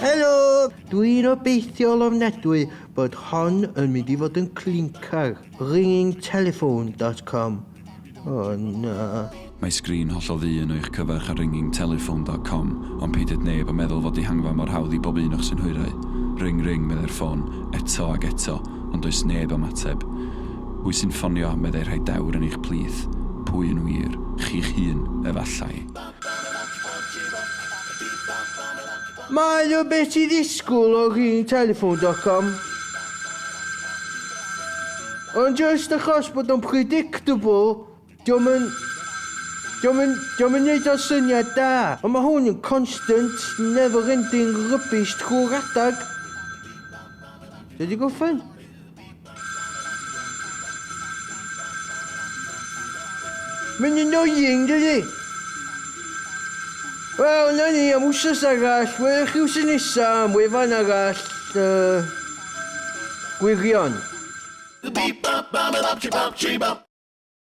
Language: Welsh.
Helo! Dwi'n obeithiol ofnadwy bod hon yn mynd i fod yn clincar. Ringingtelephone.com. O na. Mae sgrin hollol ddu yno i'ch cyfarch ar ringingtelephone.com, ond peidied neb â meddwl fod dihangfa mor hawdd i bob un o'ch synhwyrau. Ring ring, meddai'r ffôn, eto ac eto, ond does neb am ateb. Pwy sy'n ffonio, meddai rhai dewr yn eich plith. Pwy yn wir? Chi'ch hun, efallai. Mae o beth i ddisgwyl o ringingtelephone.com. Ond jyst achos bod o'n predictable, dio'm yn... Dio'm yn... Dio'm yn neud o'n syniad da. Ond mae hwn yn constant, never ending rubbish trwy'r adag. Dwi wedi gorffen. Mae'n annoying, dydi? Wel, na ni, am wsos arall, welwch chi wsos nesa am wefan arall, uh, gwirion. Beep bop bop bop bop bop.